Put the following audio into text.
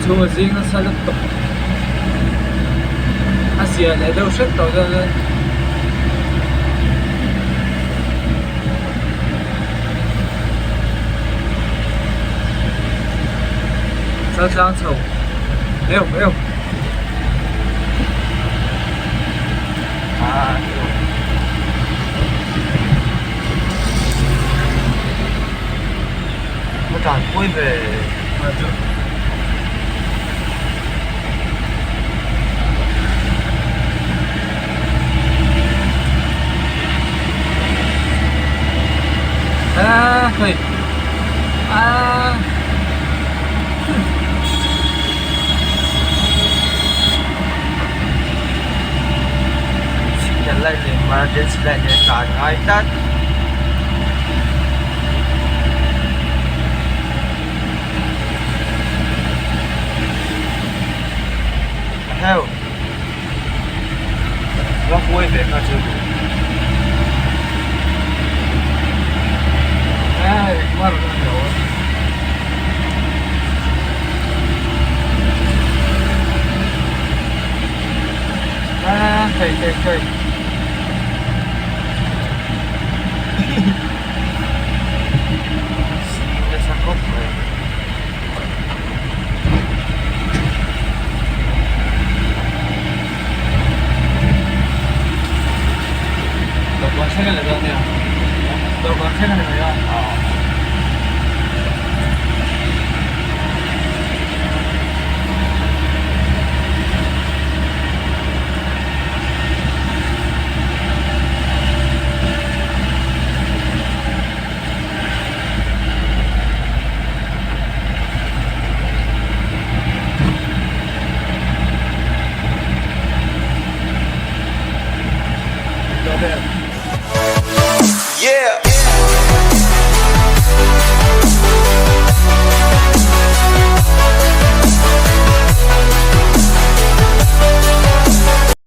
Chhum a zing nasa lutuk a zia leh deuh hret tawh dawn a chaltlang chho eu eu. Ka tlan pui ve A hei a Signal light leh emergency light leh tlan ngai tlat. Heo va huai ve kha chu Ai mar kan lo a thei thei thei. Zing nasa khawp mai. Dawhkan thleng a ni dawn nia. Dawhkan thleng a ni mai a.